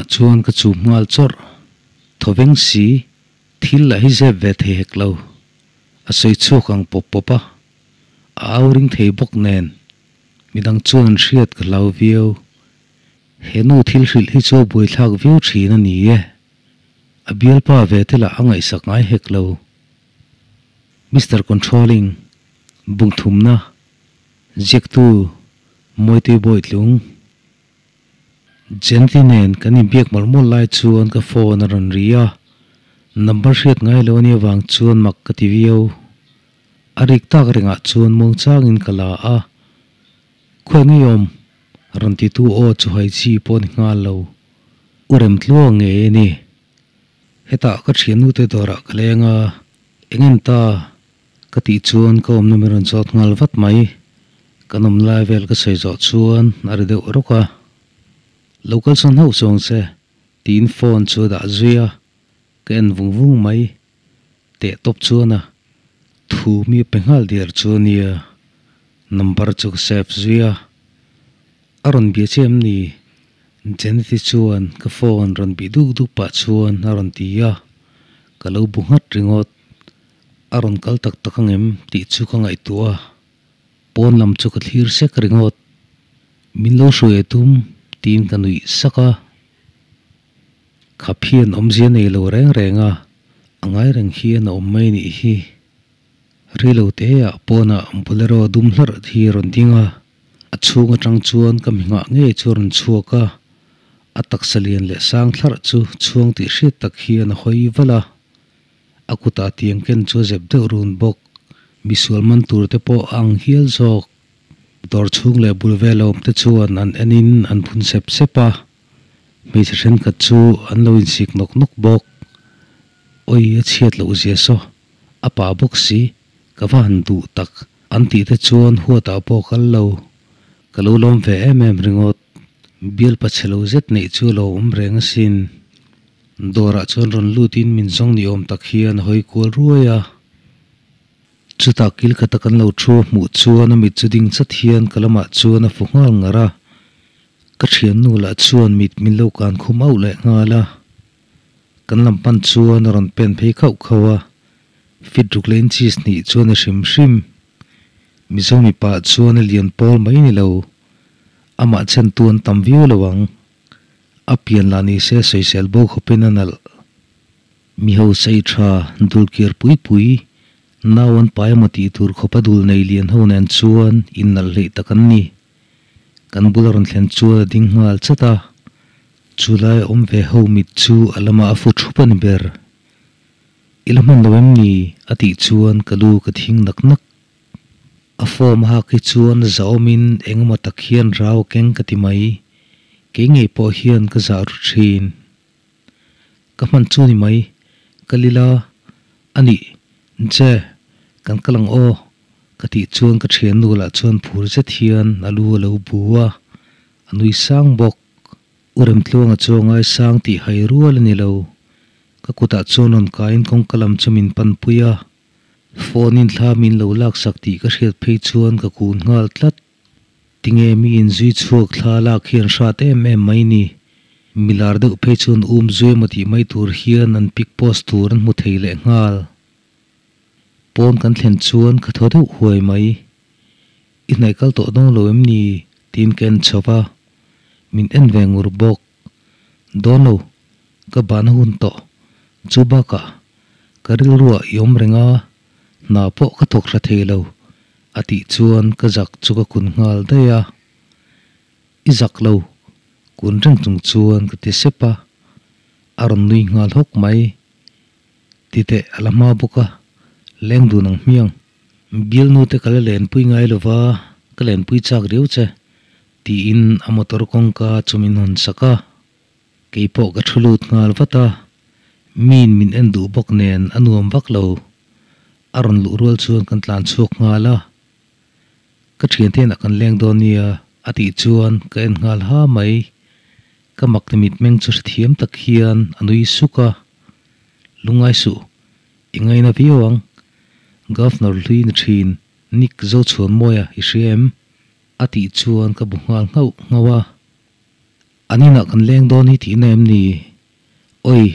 banah chuan ka chum nghal chawrh. Thawveng si, thil lah hi zep ve thei hek lo. A sawi chhuak ang pawp pawp a, a au ring thei bawk nen midang chuan an hriat ka hlau viau. He nu thil hrilh hi chu a buaithlak viau thin a ni e. A bialpa ve te lah a ngaihsak ngai hek lo. Mister Controlling, Bungthumna, Ziaktu, Mawitei Bawitlung. Jenty nen kan inbiak mawlh mawlh lai chuan ka phone a rawn ri a, number hriat ngai lo a nih avang chuan mak ka ti viau. A rik tak rengah chuan muang changin ka la a, Khawi ngei awm? rawn titu aw chu hai chi pawh a ni nghal lo. U Remtluang ngei a ni. Hetah ka thiannute dawrah ka leng a, eng en ta? Ka tih chuan ka awmna min rawn chawt nghal vat mai. Kan awm lai vel ka sawi zawh chuan a ri deuh rawk a. Lo kal sawn hauh chuang che, tiin phone chu a dah zui a, ka en vung vung mai. Teh tawp chuan a thu mi pe nghal diar chu a nia, number chu ka save zui a. A rawn bia che em ni? Jeneti chuan ka phone rawn bih duk duk pah chuan a rawn ti a, ka lo bu nghat ringawt. A rawn kal tak tak ang em tih chu ka ngaihtuah a, pawn lam chu ka thlir sek ringawt. Min lo hruai a tum tiin ka nuih sak a. Khap hian awmzia nei lo reng reng a, a ngai reng hian a awm mai nih hi. Rilo teah pawnah bolero dum hlarh hi a rawn ding a, a chhung atang chuan ka mi nghah ngei chu a rawn chhuak a, a taksa lian leh sang thlarh chu chhuang tih hriat tak hian a hawi valh a. A kutah tiang ken chu a zep deuh run bawk. Misual man tur te pawh a ang hial zawk. Dawr chhung leh bul vel a awm te chuan an en in an phun sep sep a. Hmeichhe thenkhat chu an lo insik nawk nawk bawk. Awi a chhiat loh zia saw, a pa bawk si, ka va han duh tak an tih te chuan huatah pawh kal lo. Ka lo lawm ve em em ringawt. Bial pachhe lo zet neih chu a lo awm reng asin. Dawrah chuan rawn lutin min zawng ni awm tak hian a hawi kual ruai a. Chutah kil khata kan lo thu a hmuh chuan a mit chu ding chat hian ka lamah chuan a fu nghal ngar a. Ka thiannu lah chuan mit min lo kan khum auh leh nghal a. Kan lam pan chuan a rawn pen phei khauh khauh a. Fit ruk leh inches hnih chuan a hrim hrim. Mizo mipa chuan a lian pawl mai ni lo. Amah chentu an tam viau lo ang. A pian lah ni se sawisel bo khawpin a nalh. Mi ho sei tha, dul kir pui pui, nau an pai emaw tih tur khawpa dul nei lian ho nen chuan innalh hleih tak an ni. Kan bula rawn thlen chuan a ding nghal chat a, chulai a awm ve ho mit chu a lamah a fu thup a ni ber. I la hman lo em ni? a tih chuan ka lu ka thing nak nak. A form hak hi chuan zahawmin engemaw tak hian rau keng ka ti mai. Kei ngei pawh hian ka zah ru thin. Ka hman chu ni mai, ka lila a nih che kan kal ang aw ka tih chuan ka thiannu lah chuan phur zet hian a lu a lo bu a, a nui sang bawk. U Remtluanga chu a ngaisang tih hai rual a ni lo. Ka kutah chuan rawn kaiin kawngka lam chu min panpui a. Phone in thla min lo laksak tih ka hriat phei chuan ka kun nghal tlat. Tinge mi inzui chhuak thla lak hian hrat em em mai ni. Milar deuh phei chuan um zui emaw tih mai tur hian an pic post tur an hmu thei leh nghal. Pawn kan thlen chuan ka thaw deuh huai mai. I hnaih kal tawh dawng lo em ni? tiin ka en chho va. Min en ve ngur bawk. Dawn lo, ka ban a hun tawh. Chu bakah ka rilruah i awm reng a, hna pawh ka thawk hra thei lo, a tih chuan ka zak chu ka kun nghal daih a. I zak lo, kun reng chung chuan ka ti sep a, a rawn nui nghal hawk mai. Titeh a la hma bawk a, leng dun ang hmiang. Bialnu te ka la lenpui ngai lo va, ka lenpui chak riau che, tiin a motor kawngka chu min hawn sak a. Kei pawh ka thu lut nghal vat a, miin min en duh bawk nen a nuam vak lo. A rawn luh rual chuan kan tlan chhuak nghal a. Ka thiante inah kan leng dawn nia a tih chuan ka en nghal ha mai. Ka makti mitmeng chu hrethiam tak hian a nui suk a. Lungngai suh, i ngaina viau ang. Governor hlui ni thin Nick Zochhuanmawia i hria em? A tih chuan ka bu nghal nghauh nghauh a. An inah kan leng dawn hi tihna em ni? Oi,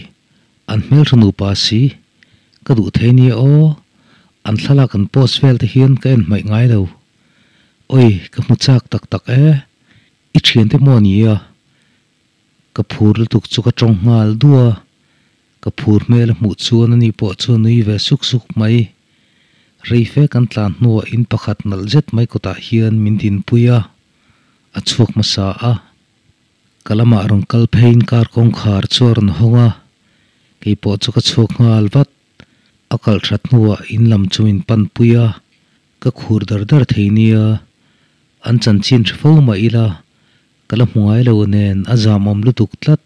an hmeltha nupa si, ka duh thei nia aw, an thlalak an post vel te hian ka en hmaih ngai lo. Oi, ka hmu chak tak tak e, i thiante maw nia? Ka phur lutuk chu ka tawng nghal duh a, ka phur hmel a hmuh chuan ani pawh chu a nui ve suk suk mai. Rei fe kan tlan hnuah in pakhat nalh zet mai kawtah hian min dinpui a, a chhuak hmasa a. Ka lamah rawn kal pheiin car kawngkhar chu a rawn hawng a, kei pawh chu ka chhuak nghal vat. A kalh that hnuah in lam chu min panpui a, ka khur dar dar thei nia. An chanchin hre fo mah ila, ka la hmu ngai lo nen a zamawm lutuk tlat.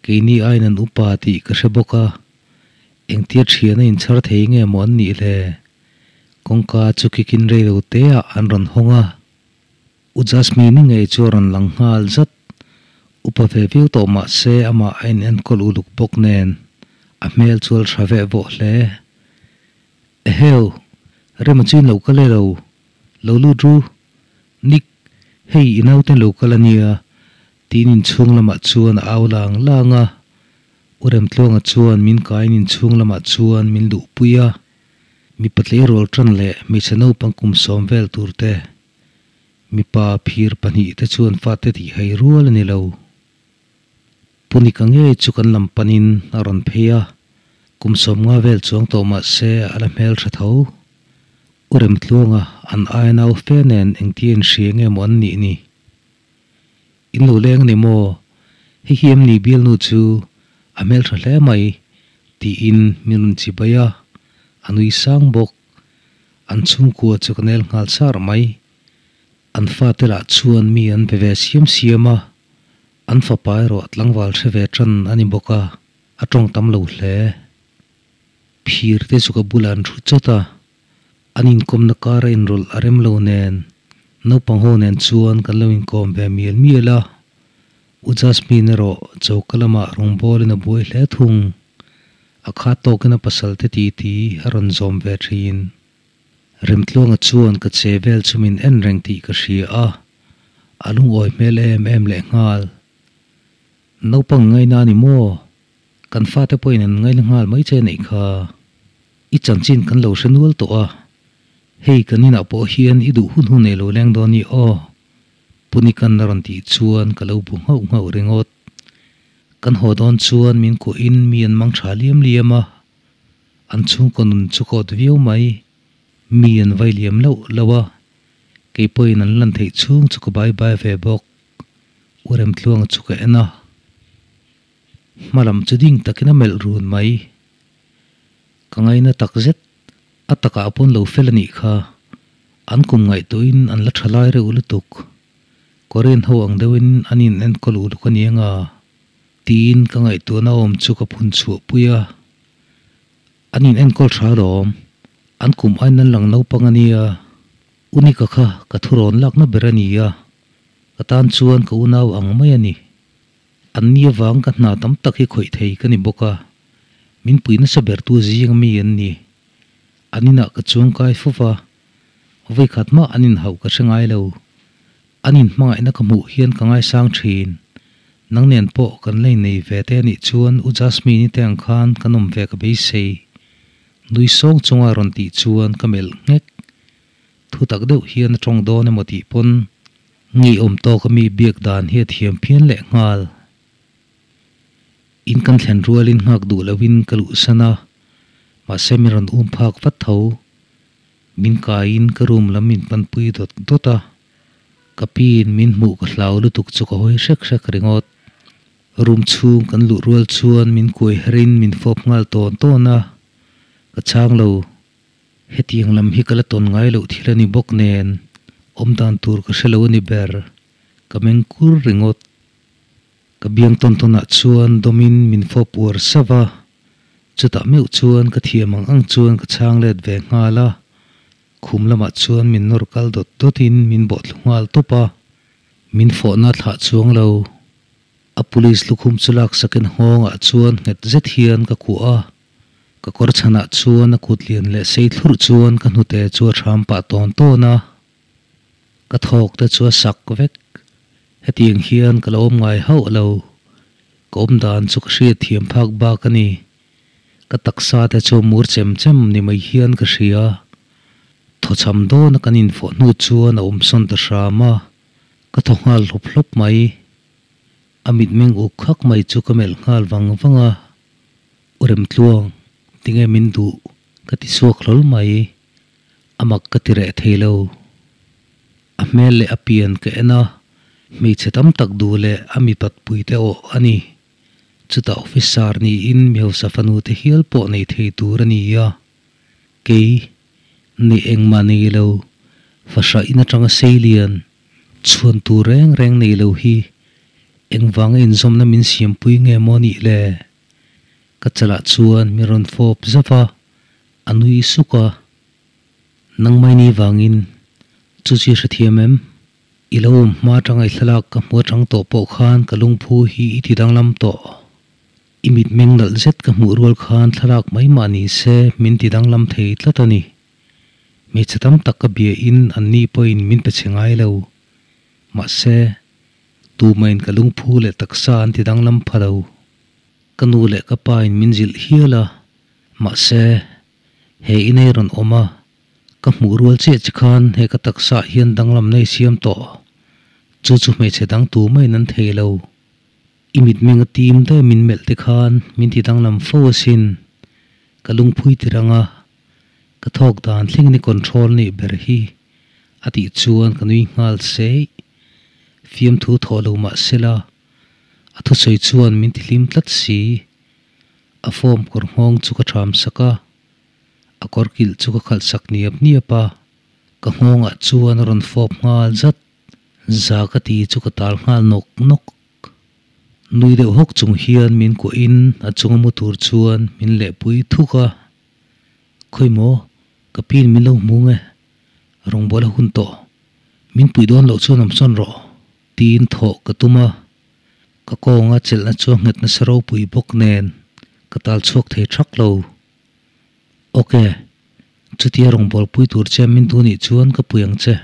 Keini aiin an upa tih ka hre bawk a, engtia thian a inchhar thei nge maw an nih le? Kawngka chu kikin rei lo teah an rawn hawng a. U Jasmine-i ngei chu a rawn lang nghal zat. Upa ve viau tawh mah se amah a inenkawl uluk bawk nen a hmel chu a la tha veh vawh hle. Eheu, Rema chu in lo kal e lo, lo lut ru. Nick, hei i naute lo kal a nia, tiin inchhung lamah chuan a au lang lang a. U Remtluanga chuan min kaiin inchhung lamah chuan min luhpui a. Mipa tleirawl tan leh hmeichhe naupang kum sawm vel tur te, mipa phir pahnih te chuan fate tih hai rual a ni lo. Punika ngei chu kan lam panin a rawn phei a, kum 50 vel chuang tawh mah se a la hmel tha tho. U Remtluanga an ai nau fe nen engtia inhria nge maw an nih ni? In lo leng a ni maw? Hei hi em ni bialnu chu a hmeltha hle mai tiin min rawn chi bai a, a nui sang bawk. An chhungkua chu ka nel nghal sar mai. An fate lah chuan mi an be ve siam siam a, an fapa erawh tlangval hre ve tan a ni bawk a, a tawng tam lo hle. Phir te chu ka bulah an thu chawt a, An inkawmna kar a inrawlh a rem lo nen, naupang ho nen chuan kan lo inkawm ve mial mial a. U Jasmine erawh choka lamah rawngbawlin a buai hle thung. A khat tawkin a pasal te titi a rawn zawm ve thin. Remtluanga chuan ka che vel chu min en reng tih ka hria a, a lungawi hmel em em lehnghal. Naupang ngaina a ni maw? Kan fate pawhin an ngaina nghal mai che neih kha. I chanchin kan lo hre nual tawh a, hei kan inah pawh hian i duh hun hun ei lo leng dawn i aw, Punikan a rawn tih chuan ka lo bu nghauh nghauh ringawt. Kan haw dawn chuan min kuahin mi an mang tha liam liam a, an chhungkaw nun chu ka awt viau mai, mi an vai liam loh loh a, kei pawhin an lan theih chhung chu ka bai bai ve bawk. U Remtluanga chu ka en a, hmalam chu ding takin a melh run mai. Ka ngaina tak zet, a takah pawn lo fel a nih kha. An kum ngaihtuahin an la tha lai reuh lutuk. Korean ho ang deuhin an in enkawl uluk a ni anga? Tiin ka ngaihtuahna awm chu ka phun chhuah pui a. An in enkawl tha alawm, an kum aiin an lang naupang a nia. Unika kha ka thurawn lakna ber a ni a, ka tan chuan ka unau ang mai a ni. An ni avang ka hna tam tak hi khawih thei ka ni bawk a, min pui nasa bertu zing ami an ni. An inah ka chuangkai fo va, vawikhat mah an inhauh ka hre ngai lo. An inhmangaihna ka hmuh hian ka ngaisang thin. Nang nen pawh kan la innei ve te anih chuan U Jasmine-i te ang khan kan awm ve ka beisei. Nui sawng chunga rawn tih chuan ka melh nghek. Thutak deuh hian a tawng dawn emaw tih pawn Ngeiawm tawk a mi biak dan hi a thiam phian leh nghal. In kan thlen rualin nghak duh loin ka luhsan a, mahse min rawn um phak vat tho. Min kaiin ka room lam min panpui dawt dawt a, ka piin min hmuh ka hlau lutuk chu ka hawi hrek hrek ringawt. Room chhung kan luh rual chuan min kuai herin min fawp nghal tawn tawn a, ka chhang lo. Hetiang lam hi ka la tawn ngai loh thil a ni bawk nen, awm dan tur ka hre lo a ni ber. Ka meng kur ringawt. Ka biang tawn tawnah chuan dawmin min fawp uar sauh a, chutah meuh chuan ka thiam ang ang chuan ka chhang let ve nghal a. Khum lamah chuan min nawr kal dawt dawtin min bawhthlu nghal tawp a, min fawhna thlah chuang lo. A police lukhum chu laksakin nghawngah chuan nghet zet hian ka kuah a. Ka kawr chhanah chuan a kut lian leh sei thlurh chuan ka hnute chu a hram pah tawn tawn a, ka thawk te chu a sak vek. Hetiang hian ka lo awm ngai hauh lo. Ka awm dan chu ka hriat thiam phak bak a ni. Ka taksa te chu mur chem chem ni mai hian ka hria. Thawchham dawna kan infawh hnu chuan a awm sawn ta hram a, ka thaw nghal hlawp hlawp mai. A mitmeng uk khak mai chu ka melh nghal vang vang a, U Remtluang, tinge min duh? ka ti chhuak hlawl mai. A mak ka ti reh thei lo. A hmel leh a pian ka en a, hmeichhe tam tak duh leh a mipat pui te awh a ni. Chutah officer niin mi hausa fanu te hial pawh nei thei tur a ni a. Kei, neih engmah nei lo, fahrah in atanga seilian, chhuan tur reng reng nei lo hi engvanga inzawmna min siampui nge maw nih le? Ka chalah chuan min rawn fawp zauh a, a nui suk a. Nangmai ni vangin chu chi hrethiam em? I lo awm hma atanga i thlalak ka hmu atang tawh pawh khan ka lungphu hi i ti danglam tawh. I mitmeng nalh zet ka hmuh rual khan thlalak mai mah ni se min ti danglam thei tlat a ni. Hmeichhe tam tak ka bia in an ni pawhin min pe chhe ngai lo. Mahse, tumahin ka lungphu leh taksa an ti danglam pha lo. Ka nu leh ka pa in min zilh hial a, mahse, he in ei rawn awm a, ka hmuh rual chiah chi khan he ka taksa ah hian danglam nei siam tawh. Chu chu hmeichhe dang tu maiin an thei lo. I mitmeng a tim daih min melh te khan min ti danglam fo asin. Ka lungphui tirang a, ka thawk dan thlengin i control nih ber hi a tih chuan ka nui nghal seih. Fiamthu thawh lo mah sela, a thusawi chuan min ti hlim tlat si. A form kawr nghawng chu ka ṭham sak a, a kawr kilh chu ka khalh sak niap niap a, ka nghawngah chuan a rawn fawp nghal zat. Za ka ti chu ka tal nghal nawk nawk. Nui deuh hawk chung hian min kuahin a chunga mu tur chuan min lehpui thuk a, Khawi maw, ka pin min lo hmu nge, rawngbawlh a hun tawh, min puih dawn loh chuan awm sawn rawh, tiin thawh ka tum a, ka kawnga chelhna chu a nghet nasa ropui bawk nen ka tal chhuak thei thak lo. Ok, chutia rawngbawlh pui tur che min duh nih chuan ka pui ang che.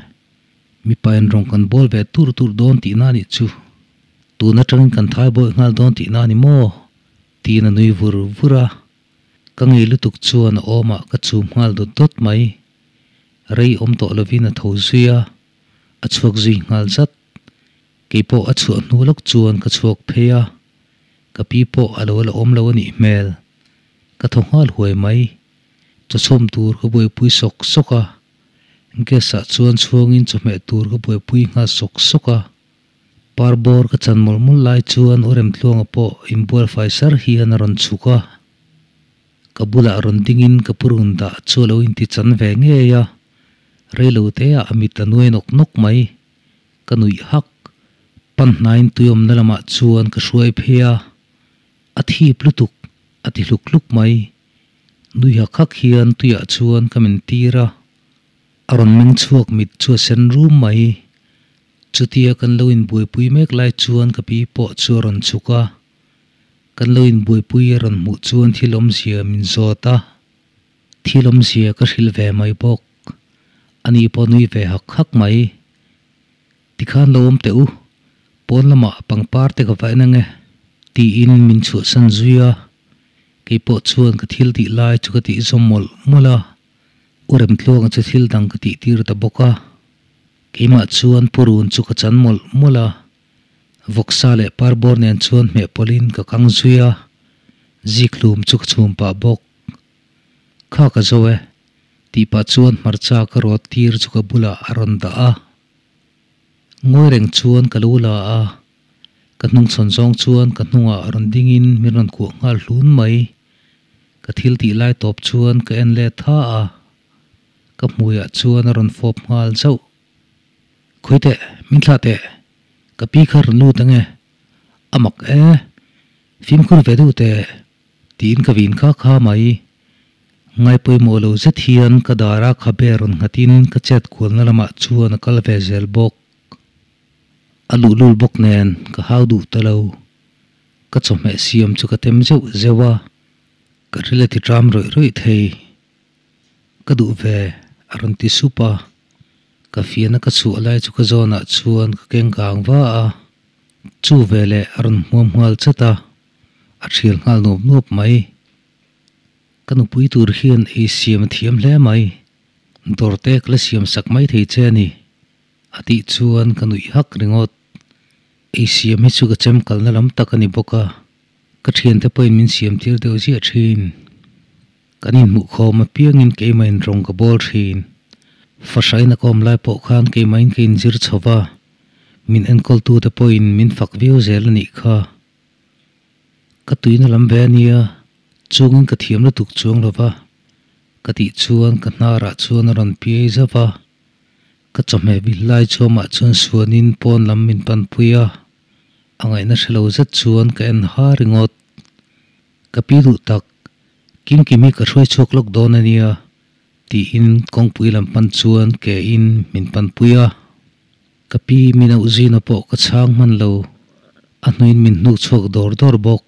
Mipa in rawng kan bawl ve tur tur dawn tihna a nih chu. Tun atangin kan thai bawih nghal dawn tihna a ni maw? Tiin a nui vur vur a. Ka ngei lutuk chuan a awmah ka chum nghal dawt dawt mai. Rei awm tawh lovin a tho zui a, a chhuak zui nghal zat. Keipawh a chhuah hnu lawk chuan ka chhuak phei a, ka pi pawh a lo la awm lo a nih hmel. Ka thaw nghal huai mai. Chawchhawm tur ka buaipui sawk sawk a. Gas ah chuan chhuangin chawhmeh tur ka buaipui nghal sawk sawk a, par bawr ka chan mawlh mawlh lai chuan U Remtluanga pawh inbual fai sar hian a rawn chhuk a, ka bulah rawn dingin ka purun dah chu a lo inti chan ve ngei a, reilo te ah a mit a nuai nawk nawk mai, ka nuih hak, pan hnaiin tuiawmna lamah chuan ka hruai phei a, a thip lutuk a ti hluk hluk mai. Nui hak hak hian tuiah chuan ka min tir a, a rawn meng chhuak mit chu a sen rum mai. Chutia kan lo inbuaipui mek lai chuan ka pi pawh chu a rawn chhuk a, kan lo inbuaipui a rawn hmuh chuan thil awmzia min zawt a, thil awmzia ka hrilh ve mai bawk. Ani pawh nui ve hak hak mai. Tikhan lo awm teh u, pawn lamah pangpar te ka va en ange, tiin min chhuahsan zui a. Kei pawh chuan ka thil tih lai chu ka tih zawm mawlh mawlh a, U Remtluanga chu thil dang ka tih tir ta bawk a. Keimah chuan purun chu ka chan mawlh mawlh a, vawksa leh parbawr nen chuan hmeh pawlhin ka kang zui a, zikhlum chu ka chhum pah bawk. Kha ka zo e, tih pah chuan hmarcha ka rawt tir chu ka bulah a rawn dah a. Ngawi reng chuan ka lo la a, Ka hnungchhawn zawng chuan ka hnungah rawn dingin min rawn kuah nghal hlun mai. Ka thil tih lai tawp chuan ka en let tha a, ka hmuiah chuan a rawn fawp nghal zauh. Khawi teh, min thlah teh, ka pi kha rawn lut ange, a mak e, fimkhur ve deuh teh, tiin ka vin kha kha mai. Ngaipawimawh lo zet hian ka dara khabe rawn nghatin ka chet kualna lamah chuan a kal ve zel bawk. A luhlul bawk nen ka hau duh ta lo. Ka chawhmeh siam chu ka tem zeuh zeuh a, ka ril a ti ṭam rawih rawih thei. Ka duh ve, a rawn ti sup a. Ka fiahna ka chhuah lai chu ka zawnah chuan ka keng kang va a. Chu veleh a rawn hmuam nghal chat a, a thial nghal nuap nuap mai. Ka nupui tur hian ei siam a thiam hle mai, dawr te ka la siam sak mai thei che a ni, a tih chuan ka nuih hak ringawt. Ei siam hi chu ka chem kalna lam tak a ni bawk a, ka thiante pawhin min siam tir deuh ziah thin. Kan inhmuhkhawm apiangin keimah in rawng ka bawl thin. Fahraina ka awm lai pawh khan keimahin ka inzir chho va, min enkawltute pawhin min fak viau zel a nih kha. Ka tuina lam ve a nia, chungin ka thiam lutuk chuang lo va, ka tih chuan ka hnarah chuan a rawn piai zauh a. Ka chawhmeh vil lai chuamah chuan suanin pawn lam min panpui a, a ngaihna hre lo zet chuan ka en ha ringawt. Ka pi duh tak, Kimkimi ka hruai chhuak lawk dawn a nia, tiin kawngpui lam pan chuan ke in min panpui a. Ka pi min auh zina pawh ka chhang hman lo, a hnuin min hnuk chhuak dawr dawr bawk.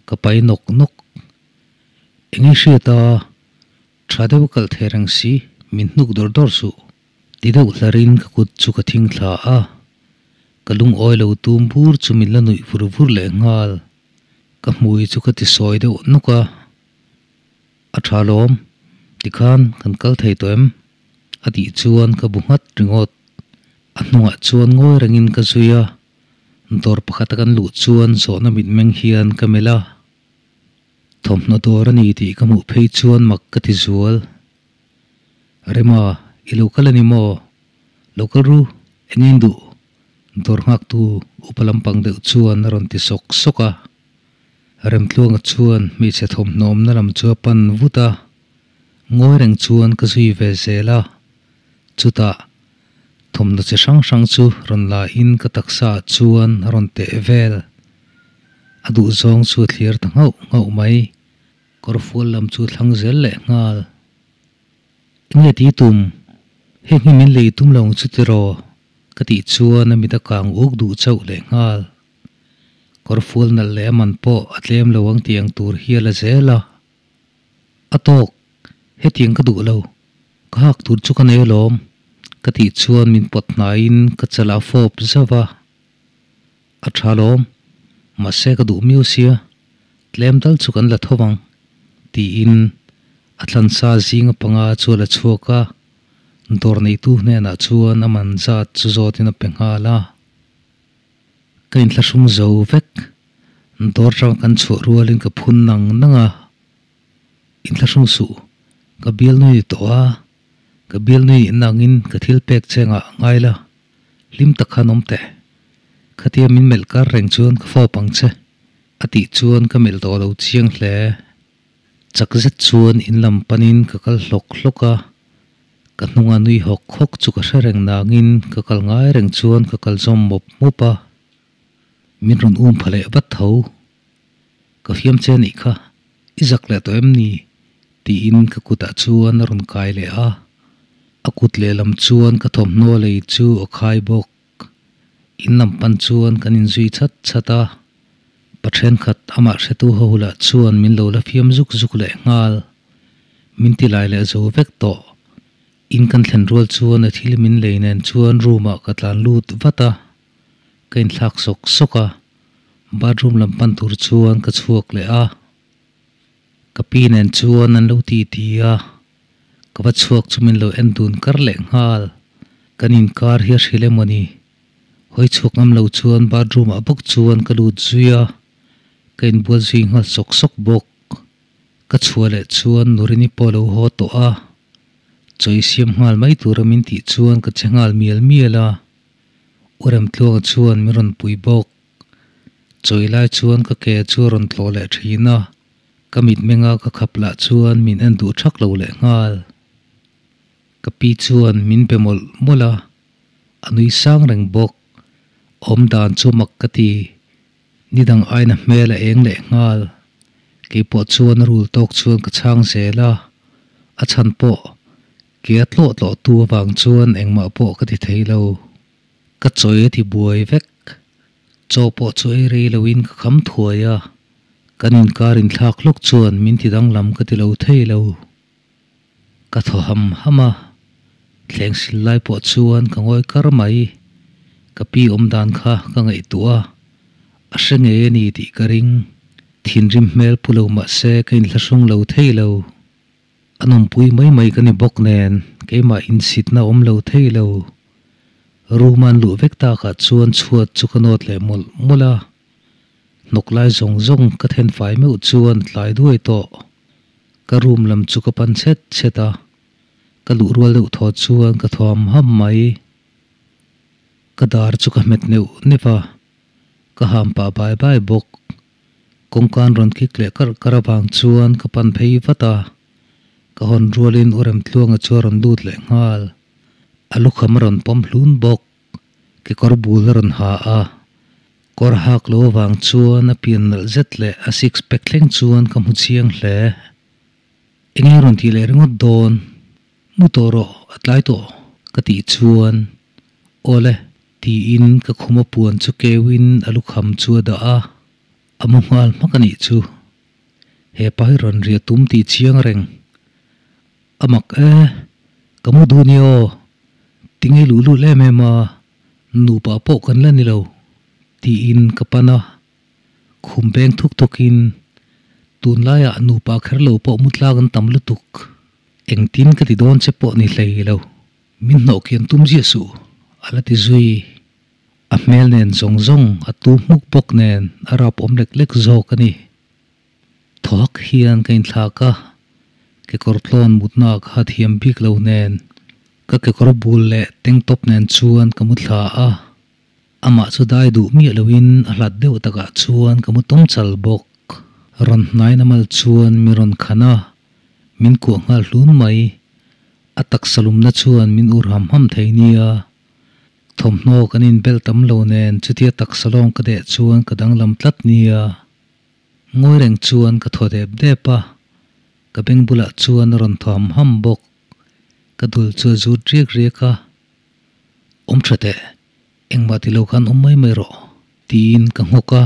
Ka pai nawk nawk. Eng i hriat a, tha deuh a kalh thei reng si, min hnuk dawr dawr suh. Ti deuh hlarin ka kut chu ka thing thla a, ka lungawi lo tum bur chu min la nuih vur vur leh nghal. Ka hmui chu ka ti sawi deuh nawk a, A tha lawm, tikhan kan kal thei tawh em? A tih chuan ka bu nghat ringawt. A hnungah chuan ngawi rengin ka zui a, dawr pakhata kan luh chuan zawhna mitmeng hian ka melh a. Thawmhnaw dawr a ni tih ka hmuh phei chuan mak ka ti zual. Rema, i lo kal a ni maw? Lo kal ru, eng in duh? Dawr nghaktu upa lampang deuh chuan a rawn ti sawk sawk a. Remtluanga chuan hmeichhe thawmhnawmna lam chu a pan vut a, ngawi reng chuan ka zui ve zel a. Chutah, thawmhnaw chi hrang hrang chu rawn la in ka taksa ah chuan a rawn teh vel. A duhzawng chu a thlir ta nghauh nghauh mai. Kawrfual lam chu thlang zel leh nghal. Enge ti tum? Heng hi min lei tum lo ang chu tiraw? Ka tih chuan a mit a kang uk duh chauh leh nghal. Kawrfual nalh leh a man pawh a tlem lo ang tih ang tur hi a la zel a. A tawk, hetiang ka duh lo. Ka hak tur chu ka nei alawm. Ka tih chuan min pawt hnaiin ka chalah a fawp zauh a. A tha lawm, mahse ka duh miau sia, tlem dal chu kan la tho ang, tiin a thlansa zinga panga chu a la chhuak a, dawr neitu hnenah chuan a man zat chu zawtin a pe nghal a. Ka inthlahrung zo vek, dawr tanga kan chhuah rualin ka phun nang nang a, Inthlahrung suh, ka bialnui ni tawh a, ka bialnui nangin ka thil pek che ngah ngai la. Hlim tak khan awm teh. Khatia min melh kar reng chuan ka fawp ang che, a tih chuan ka melh tawh lo chiang hle. Chak zet chuan in lam panin ka kal hlawk hlawk a, ka hnunga nui hawk hawk chu ka hre reng nangin ka kal ngai reng chuan ka kal zawm mawp mawp a. Min rawn um pha leh vat tho. Ka fiam che anih kha, i zak leh tawh em ni? tiin ka kutah chuan a rawn kai leh a, a kut lehlam chuan ka thawmhnaw lei chu a khai bawk. In lam pan chuan kan inzui chat chat a, pa thenkhat amah hretu ho lah chuan min lo la fiam zuk zuk leh nghal. Min ti lai leh zo vek tawh. In kan thlen rual chuan a thil min lei nen chuan room ah ka tlan lut vat a, ka inthlak sawk sawk a, bathroom lam pan tur chuan ka chhuak leh a. Ka pi nen chuan an lo ti ti a, ka va chhuak chu min lo en dun kar leh nghal. Kan inkar hi a hrilh emaw ni? Hawi chhuak ngam lo chuan bathroom ah bawk chuan ka lut zui a, ka inbual zui nghal sawk sawk bawk. Ka chhuah leh chuan Nurini pawh a lo haw tawh a, chaw i siam nghal mai tura min tih chuan ka che nghal mial mial a, U Remtluanga chuan min rawn pui bawk. Chawi lai chuan ka ke chu a rawn tlawh leh thin a, ka mitmenga ka khap lah chuan min en duh thak lo leh nghal. Ka pi chuan min be mawlh mawlh a, a nui sang reng bawk. Awm dan chu mak ka ti, nidang aina hmel a eng leh nghal. Keipawh chuan a rul tawk chuan ka chhang zel a, a chhan pawh ke a tlawh tlawh tu avang chuan engmah pawh ka ti thei lo. Ka chawi a ti buai vek. Chaw pawh chu ei rei loin ka kham thuai a, kan inkar inthlak hlawk chuan min ti danglam ka ti lo thei lo. Ka thaw ham ham a, thleng sil lai pawh chuan ka ngawi kar mai. Ka pi awm dan kha ka ngaihtuah a, a hre ngei a ni tih ka ring. Thinrim hmel pu lo mah se ka inhlahrung lo thei lo. A nawmpui mai mai ka ni bawk nen keimah insitna awm lo thei lo. Room an luh vek takah chuan chhuat chu ka nawt leh mawlh mawlh a, hnawk lai zawng zawng ka then fai meuh chuan tlai duai tawh. Ka room lam chu ka pan chhet chhet a, ka luh rual deuh thaw chuan ka thaw ham ham mai. Ka dar chu ka hmet neuh neuh a, ka ham pah bai bai bawk. Kawngkan rawn kik leh karh karh avang chuan ka pan phei vat a, ka hawn rualin u Remtluanga chu a rawn lut leh nghal. A lukham a rawn pawm hlun bawk, kekawr bul a rawn ha a, kawr hak lo avang chuan a pian nalh zet leh a six pack thleng chuan ka hmu chiang hle. Enge rawn tih leh ringawt dawn? Mu tawh rawh, a tlai tawh ka tih chuan Awle tiin ka khuma puan chu keuin a lukham chu a dah a, a mu nghal hmak a nih chu. He pa hi rawn riah tum tih chiang reng. A mak e, ka mu duh ni aw, tinge luh lut em em a, nupa pawh kan la ni lo tiin ka pan a, khum beng thuk thawkin tunlaiah nupa kher lo pawh mu tlak an tam lutuk, engtin ka ti dawn che pawh ni hlei lo. Min hnawh kian tum ziah suh, a la ti zui. A hmel nen zawng zawng a tu hmuk bawk nen a rap awm lek lek zawk a ni. Thawhak hian ka inthlak a, kekawr tlawn mutna kha thiam bik lo nen ka kekawr bul leh tank top nen chuan ka mu thla a. Amah chu dai duh miah loin a hlat deuh takah chuan ka mu tawm chal bawk. Rawn hnain a mal chuan mi rawn khan a, min kuah nghal hlun mai. A taksa lumna chuan min ur ham ham thei nia. Thawmhnaw kan inbel tam lo nen chutia taksa lawng ka deh chuan ka danglam tlat nia. Ngawi reng chuan ka thaw dep dep a, ka beng bulah chuan a rawn thaw ham ham bawk. Ka dul chu a zut riak riak a, Awm tha teh, engmah ti lo khan awm mai mai rawh, tiin ka nghawk a,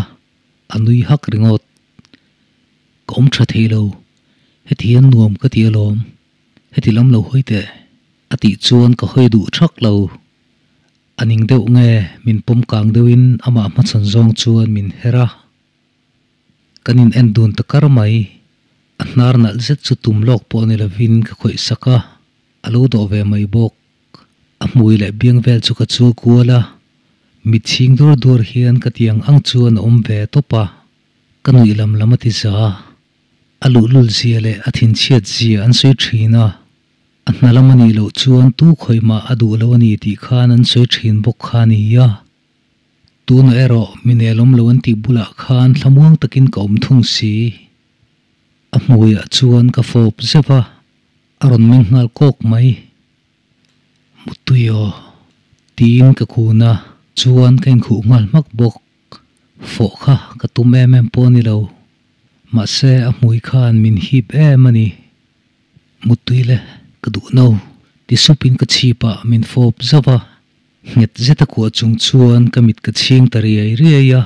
a nui hak ringawt. Ka awm tha thei lo, heti hian nuam ka ti alawm. Heti lam lo hawi teh, a tih chuan ka hawi duh thak lo. A ning deuh nge min pawm kang deuhin amah hmachhawn zawng chuan min her a. Kan in en dun ta kar mai. A hnar nalh zet chu tum lawk pawh ni lovin ka khawih sak a, a lo dawh ve mai bawk. A hmui leh biang vel chu ka chul kual a, mit chhing dur dur hian ka tiang ang chuan a awm ve tawp a, ka nuih lam lam a ti za. A luhlul zia leh a thinchhiat zia an sawi thin a, a hna lam a nih loh chuan tu khawihmah a duh lo a ni tih khan an sawi thin bawk kha a ni a. Tunah erawh mi nelawm lo an tih bulah khan thlamuang takin ka awm thung si. A hmuiah chuan ka fawp zeuh a, a rawn meng nghal kawk mai. Muttui aw, tiin ka kun a, chuan ka inkhuh nghal hmak bawk. Fawh kha ka tum em em pawh a ni lo. Mahse a hmui khan min hip em a ni. Muttui le, ka duh no, ti supin ka chhipah min fawp zauh a. Nghet zeta kuah chung chuan ka mit ka chhing ta riai riai a.